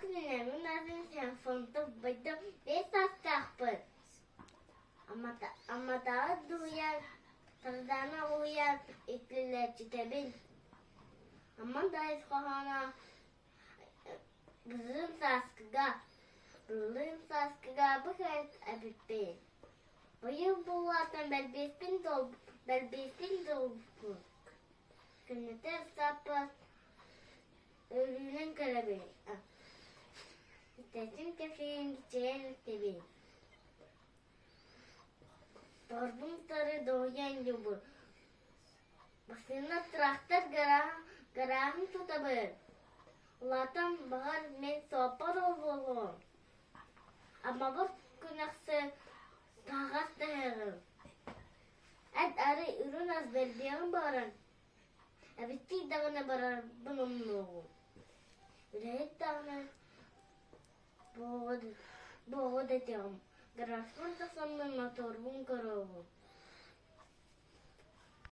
күнүнэн мин аатым Ксенофонтов Байдам 5 саастаахпын. Амматааҕы дуһуйан, Сардаана уһуйаан иитиллээччитэбин. Амма Даайыс хоһооно Былырыын сааскыга, былырыын сааскыга бу кэлэн эбиппин. Быйыл буллаатым бэлбиэспин бэлбиэспин долбуппун. Күннэтэ ыстааппар өлүүнэн көрөбүн, Истээччим кэпсээн кичэйэн истэбин. Торбун утары доһуйан дьубу Массыына трактор гарааһын тутабын. Улаатан баҕар мин суоппар буолуом. Аммабар күн ахсын таһаҕас таһыаҕым. Эт арый үрүҥ ас бэрдиэҕин баҕаран, эбиттии даҕаны барарбын умнуоҕум. Үлэһит даҕаны буолуо дэтиэҕим, гаражпын тахсаммын моторбун көрүөҕүм.